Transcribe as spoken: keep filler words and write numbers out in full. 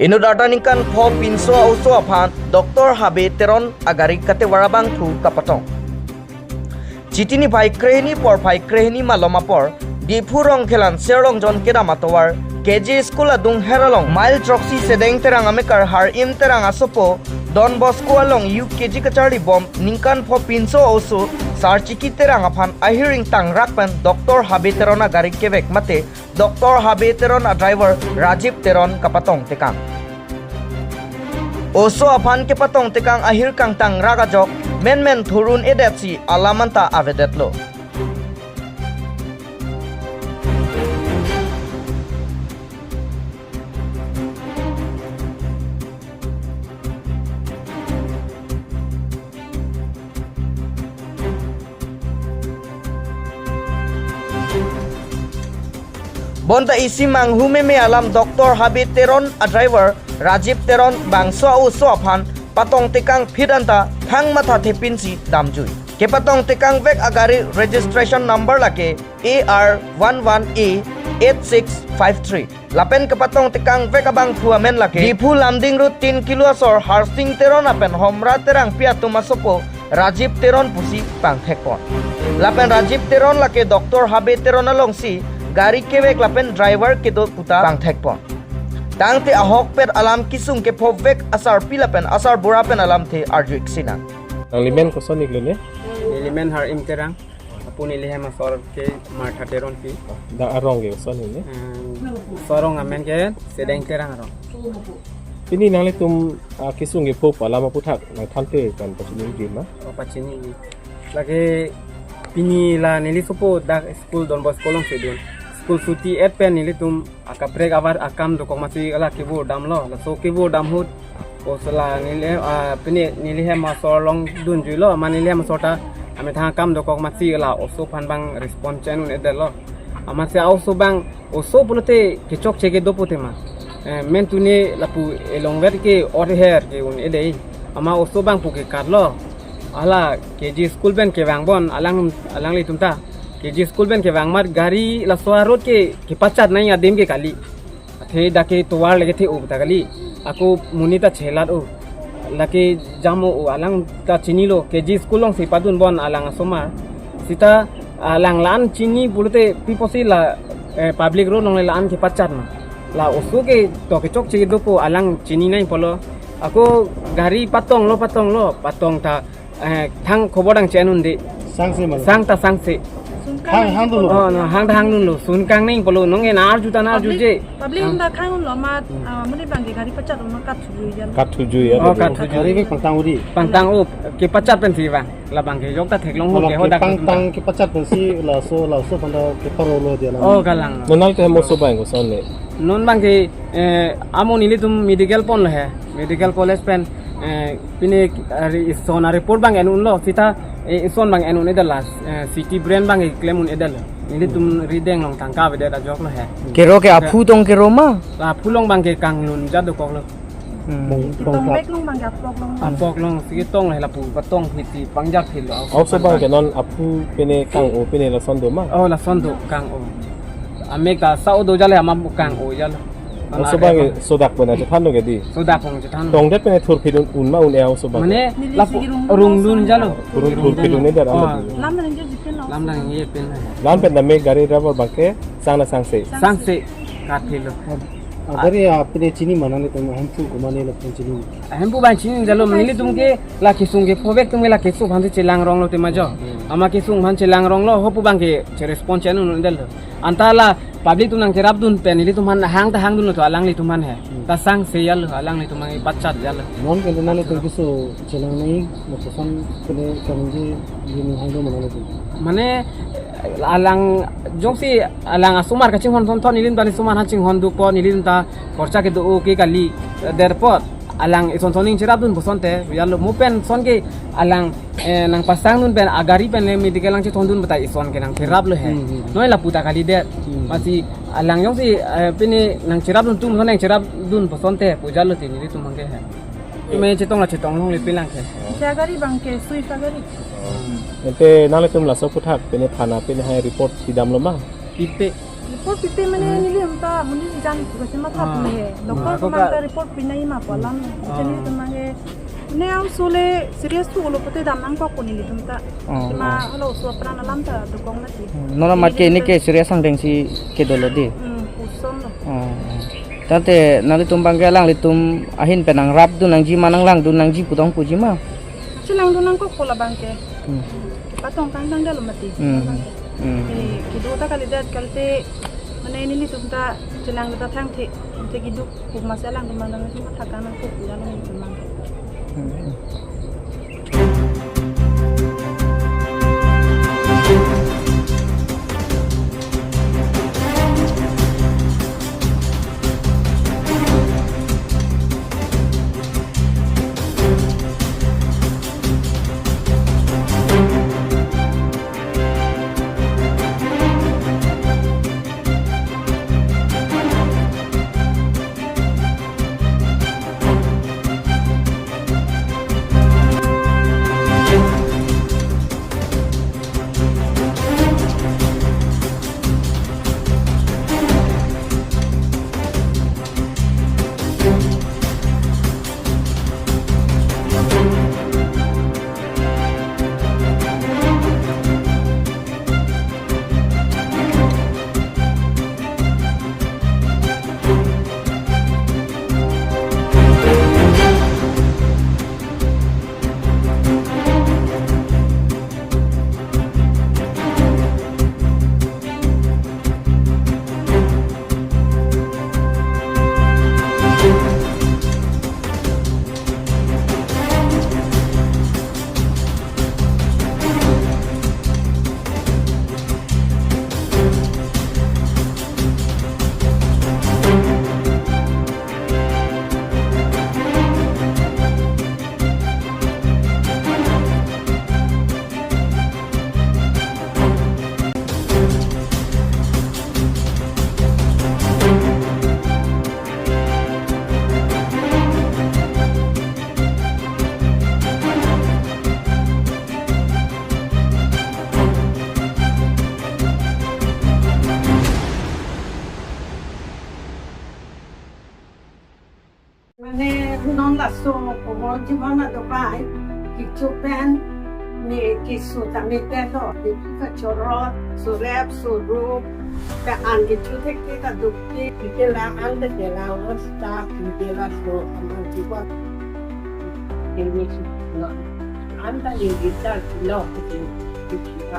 Inut arta ningkan pho pinso a-oso aphan Doctor Habe Teron agari katevar abangphu kapatong. Chiti niphai krehini porphai krehini malom apor, Diphu Rongkhelan Serlongjon kedam atovar, K G school adung her along, mile throksi Sedeng Terang amekar Har-im Terang asopo, Don Bosco along U K G kacharli bom ningkan pho pinso a-oso, Sarchiki Terang aphan ahir ingtangrak pen Doctor Habe Teron agari kevek mate, Doctor Habe Teron a-driver Rajib Teron kapatong tekang. Oso aphan kepatong tekang ahir kangtangrak ajok, menmen thur un-edetsi alam anta avedetlo. Bonta isi manghu meme alam Doctor Habe Teron a-driver Rajib Teron bangso a-oso aphan patong tekang phit anta thang matha thepinsi damjui. Kepatong tekang vek agari registration number lake A R one one A eight six five three. Lapen kepatong tekang vek abangphu amen lake Diphu Lumding Road tin kilo asor Harsing Teron lapen Homra Terangpi atum asopo Rajib Teron pusi pangthekpon. Lapen Rajib Teron lake Doctor Habe Teron alongsi gari kevek lapen driver kedo puta pangthekpon. Tangte ahokpet alam kesung kepho vek asarpi lapen asarbura pen alamthe arju-ik sinang. Nangli men koson iklo ne? Neli men Har-im Terang. Apu neli hem asor ke Martha Teronpi. Dak arong ke koson ne? Em, oso arong amen ke Sedeng Terang arong. Pini nanglitum, ah, kesung kepho pu alam aputhak nangthanpon pachini ma? Oh, pachini. Lake pini la neli sopo dak school Don Bosco alongsi dun. School chuti et pen nelitum akaprek avar akam dokok masi la kevur damlo. Laso kevur dam ahut oso la neli, ah, pini neli hem asor along dunjuilo, amat neli hem asor ta amethang akam dokok masi la oso aphan bang response che-en un-edetlo. Amatsi a-oso bang oso pulote kechokche kedo pu tema. Eh, men tune lapu elongver ke or her ke un-edei. Amat oso bangphu ke katlo. Hala K G school pen kevang bon alang, alanglitum ta. K G school pen kevang amat gari laso a-road ke kepachat nangji adim ke kali. Athe dak ke tovar lake the-o ta kali. Ako monit ta chelat-o. Lake jam-o, o alang ta chinilo. K G school alongsi padun bon alang asomar. Seta alang la-an chini pulote pi apotsi la, eh, public road along le la-an kepachat ma. La oso ke to kechokche kedo pu alang chini nangji pulo. Ako gari patonglo, patonglo, patong ta, eh, thang khobor dang che-en un-e. Sangse ma? Sang ta sangse. Hang, hang dunlo. Oh, no, hang ta hang dunlo. Sunkang nangji pulo, non ke nar juta nar juje. Public, public ah, unda khang lo amat, hmm, ah, muni bang ke gari pachat ma kat thujui jan. Kat thujui ya. Oh, kat thujui. Gari ke pangtang uri. Pangtang up, kepachat pensi bang. Labang ke jok ta theklong ho ke ho dak pangtang kepachat pensi laso, laso panda keparlo dia la. Oh, kalang. Non nangli hem oso bang koson ne? Non bang ke, eh, amo nelitum medical ponlo he. Medical college pen, eh, pine ari ison a-report bang en unlo, seta, eh, ison bang en un-edetlo, eh, C T brain bang keklem un-edetlo. Nelitum rideng along tangka avedet ajoklo he. Kero ke aphu tong kero ma? La aphu along bang ke kanglun jat dokoklo. Hmm. Bang, bang, tong bek along bang ke apok along. Apok alongsi tonglo he lapu patong phitsi pangjar phitlo. Oso bang ke non aphu pine kang-o pine lason do ma? Oh, lason do kang-o. Amek ta sa-o do jalo amat kang-o jalo. Oso bang ke sodak pon chethanlo ke di? Sodak pon chethan. Tongdet pine thur phit un ma un-e oso bang? Mane lapu rungdun jalo. Thur, thur phit un-e dar. Oh. Amat. Lam nang je jipen lo. Lam nang je pen lo. Lam pen dame gari driver bang ke sang na sangse. Sangse. Kat phitlo. Agari apine chini ma nanglitum ahemphu komatne lapen chini? Ahemphu bang chini jalo, nelitum ke la kesung kepho vek atum ke la keso aphansi chelang ronglo tema jo. Hmm. Amat kesung aphan chelang ronglo, hopu bang ke che-response che-en un-edetlo. Anta la public atum nangcherap dun pen nelitum aphan hang ta hang dunlo to alanglitum aphan he. Hmm. Ta sangse jalo, alanglitum aphan pachat jalo. Non ke nanglitum keso chelang nangji, mo koson pine kaningje, ye ning hang do ma nanglitum? Mane alang jongsi alang asomar kachinghon thon thon nelitum ta ne asomar aphan chinghon dukpo, nelitum ta khorcha kedo-o ke kali, eh, derpot alang ison son ning cherap dun pu asonte jalo, mo pen son ke alang, eh, nangpasang dun pen agari pen le medical nangchethon dun pu ta ison ke nangcheraplo he. Hmm, hmm. Noi lapu ta kalidet. Hmm. Amatsi alang jongsi, eh, pine nangcherap dun atum son nangcherap dun pu asonte pu jalo ti nelitum abang ke he. Ime chetong la chetong longle pilang ke. Isi agari bang ke Swift agari. Ante nanglitum laso aputhak pine thana pine hai report pidamlo ma? Pipe. Report pite mane, hmm, nelitum ta monit jan pu kachima thap, ah, he. Doctor, ah, atum abang ta report pinangji ma pu alam. Ah. Chini atum abang ke ne angsole serious thu olo pute dam nangkok pu nelitum ta. Ah, chima, ah, halo oso apran alam ta dokok mati. Hmm. Non amat ke nelitum ini ta ke serious angdeng si kedo lo dei. Hmm, puson lo. Ah, ah. Tangte nanglitum abang ke alanglitum ahin pen nangrapdun nangji ma nanglangdun nangji pu dong puji ma? Chelangdun nangkok pu labang ke. Hmm. Patong tangtang dalo mati. Hmm. Hmm. Jadi, kedo ta kalidet kalte, mane nelitum ta chelang ta thangthe, thangthe keduk, pu masi alanglitum abang nang cuma thakang nangkok pu dalo nelitum abang. Hmm. Mane non laso komor jibon adobai, kecho pen ne keso tame te lo, kecho kachorot, surep, surup, ke-an kecho thekthe kaduk ke, ke la-an te ke la-an staff, ke laso komor jibon. Ke ne keso lo. An ta ne kita lo, ke, ke kita.